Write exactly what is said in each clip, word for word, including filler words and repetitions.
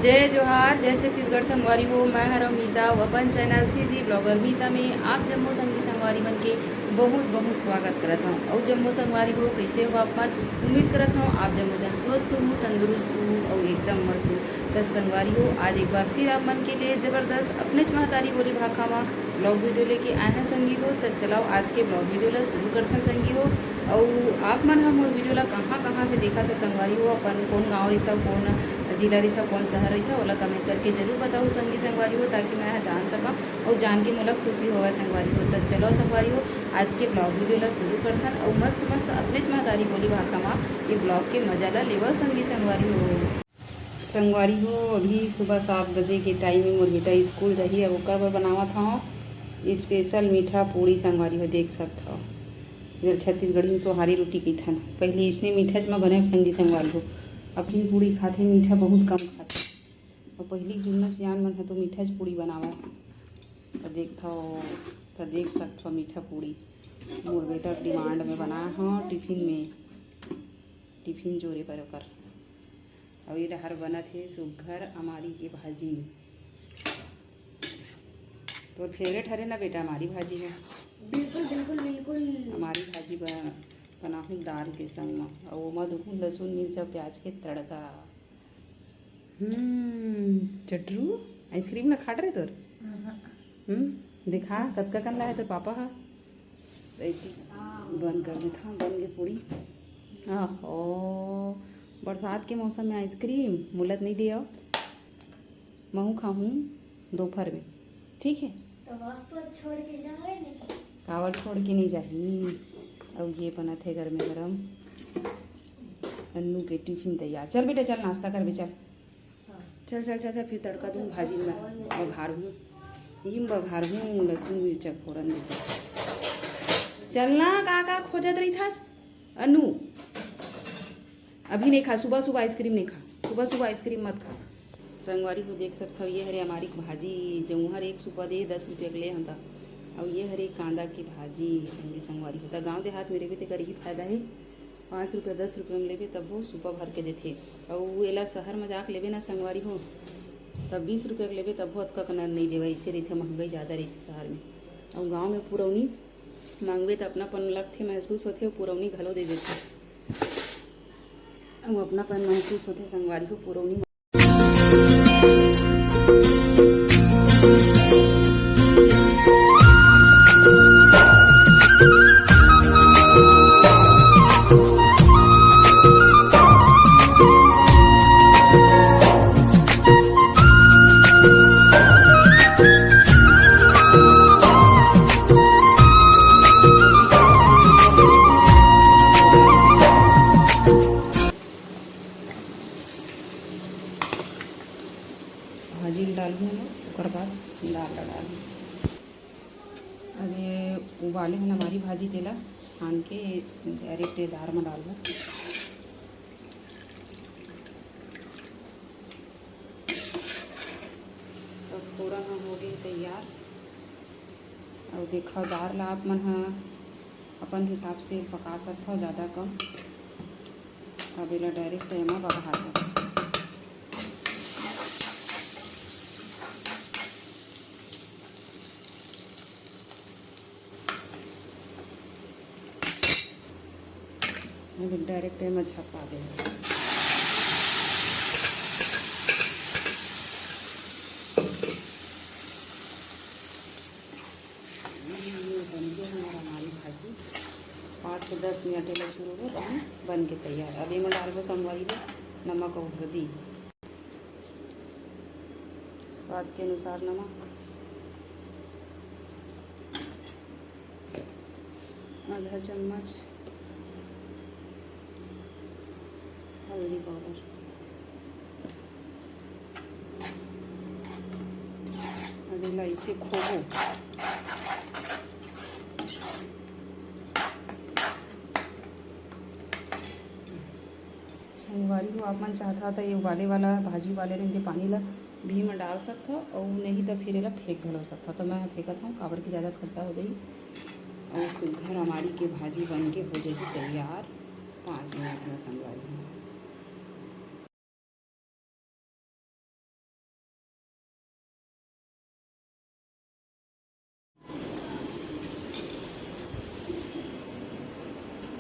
जय जोहार, जय छत्तीसगढ़ संगवारी हो। मैं हरव मीता, अउ अपन चैनल सीजी ब्लॉगर मीता में आप जम्मो संगी संगवारी मन के बहुत बहुत स्वागत करत हूँ। अउ जम्मो संगवारी हो, कैसे हो आप मन? उम्मीद करत हूँ आप जम्मो जन स्वस्थ हो, तंदुरुस्त हो अउ एकदम मस्त हो। त संगवारी हो, आज एक बार फिर आप मन के लिए जबरदस्त अपनेच महतारी बोली भाखा मा ब्लॉग वीडियो लेके आए हैं संगी हो। त चलाओ, आज के ब्लॉग वीडियो ला शुरू करथन संगी हो। अउ आप मन ह मोर वीडियो ला कहाँ कहाँ से देखत हो संगवारी हो, अपन कौन गाँव रहिथव, कौन जिला रहिथव, कौन शहर रहिथव, ओला कमेंट करके जरूर बताओ संगी संगवारी हो, ताकि मैं ह जान सकंव अउ जान के मोला खुशी होवय संगवारी हो। त चलो संगवारी हो, आज के ब्लॉग वीडियो ला शुरू करथन अउ मस्त मस्त अपनेच महतारी बोली भाखा मा ये ब्लॉग के मजा ला लेवव संगी संगवारी हो। संगवारी हो, अभी सुबह सात बजे के टाइम में मोर बेटा स्कूल जाही। अब ओकर बर बनावत हव स्पेशल मीठा पूड़ी संगवारी हो, देख सकत हव। इधर छत्तीसगढ़ी में सोहारी रोटी कहिथन। पहले इसने मीठा च म बने संगी संगवारी हो। अब की पूड़ी खाथे, मीठा बहुत कम खाथे। अउ पहिली के जुन्ना सियान मन ह तो मीठा च पूड़ी बनावय। त देखथव, त देख सकथव मीठा पूड़ी। मोर बेटा के डिमांड में बनाए हव टिफिन में, टिफिन जोरे बर ओकर। अउ ये डहर बनत हे सुग्घर अमारी के भाजी। तोर फेवरेट हरे ना बेटा अमारी भाजी ह? बिल्कुल, बिल्कुल, बिल्कुल। अमारी भाजी बन-, बनाहूँ दाल के संग म, अउ ओमा दुहूँ लहसुन, मिर्चा, प्याज के तड़का। हम्म, चटरू, आइसक्रीम ना खाट रहे तोर? हम्म, दिखा, कतका कन लाए तोर पापा ह? अइती बंद कर देथव, बन गे पूड़ी। आहो, बरसात के मौसम में आइसक्रीम, मोला त नइ देव, महूँ खाहूँ दोपहर में, ठीक है? तो वापस छोड़ के जावे नहीं। काबर छोड़ के नहीं जाही? अउ ये बनत हे गरमे गरम अन्नू के टिफिन तैयार। चल बेटा, चल नाश्ता करबे, चल। चल, चल, चल, चल, फिर तड़का दूँ भाजी में बघारहूँ, घी में बघारहूँ, लहसुन मिर्चा फोरन देके। चल ना, का, का खोजत रहिथस अन्नू? अभी नहीं खा, सुबह, सुबह आइसक्रीम नहीं खा, सुबह, सुबह आइसक्रीम मत खा। संगवारी हो देख सकत हव, ये हरे अमारी के भाजी, जऊँ हर एक सुपा दे दस रुपया के ले हन त, अउ ये हरे कांदा के भाजी। संगी संगवारी हो, त गाँव देहात में रहिबे तेकर ही फायदा हे। पाँच रुपया, दस रुपया में लेबे तभो सुपा भर के देथे। अउ एला शहर में जाके लेबे ना संगवारी हो, तब बीस रुपया के लेबे तभो अतका कन नइ देवय, अइसे रहिथे, महंगाई जादा रहिथे शहर में। अउ गाँव में पुरौनी मांगबे त अपनापन लगथे, महसूस होथे, अउ पुरौनी घलो दे देथे। अउ अपनापन महसूस होथे संगवारी हो, पुरौनी। भाजी ल डालहूँ, ओकर बाद दाल ला डालहूँ। अब ये उबाले हन अमारी भाजी, तेला छान के डायरेक्ट ये दार में डालहूँ। तो फोरन ह हो गे तैयार। अउ देखव, दार ला आप मन ह अपन हिसाब से पका सकथव, ज़्यादा कम। अब एला डायरेक्ट एमा बघार देबो। अब डायरेक्ट एमा झपा दे। ये बन गया हमारा अमारी भाजी। पाँच से दस मिनट एला चूर हो, बन, बन के तैयार। अब एमा डालबो संगवारी हो नमक अउ हल्दी, स्वाद के अनुसार नमक, आधा चम्मच हल्दी पाउडर। अब एला अइसे खोबो। संगवारी हो, आप मन चाहथा त ये उबाले वाला, भाजी उबाले रहिथे पानी ला भी म डाल सकथव, अउ नहीं त फिर एला फेंक घलो सकथव। त मैं ह फेंकत हव, काबर कि ज़्यादा खट्टा हो जाही। अउ सुग्घर अमारी के भाजी बन के हो जाही तैयार पाँच मिनट में संगवारी हो।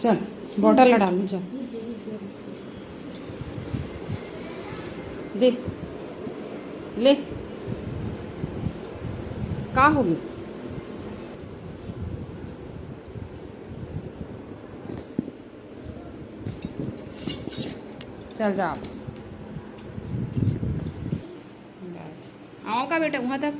चल, बॉटल ला डालूं, चल। दे, ले, का होगे? चल जा। आवा का बेटा, वहाँ तक।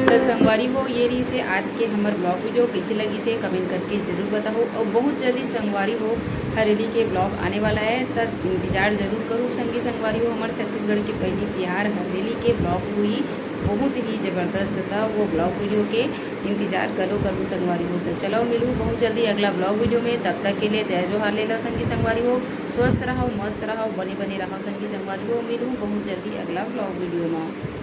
त संगवारी हो, ये रहिसे आज के हमर vlog video। कइसे लगिसे comment करके जरूर बताओ। और बहुत जल्दी संगवारी हो, हरेली के vlog आने वाला है, त इंतजार जरूर करो संगी संगवारी हो। हमर छत्तीसगढ़ के पहली तिहार हरेली के vlog हुई, बहुत ही जबरदस्त था वो vlog video के। इंतजार करो करो संगवारी हो। तो चलो मिलूँ बहुत जल्दी अगला vlog video में, तब तक के लिए जय जोहार ले लो संगी संगवारी हो। स्वस्थ रहो, मस्त रहो, बने बने रहो संगी संगवारी हो। मिलूँ बहुत जल्दी अगला vlog video में।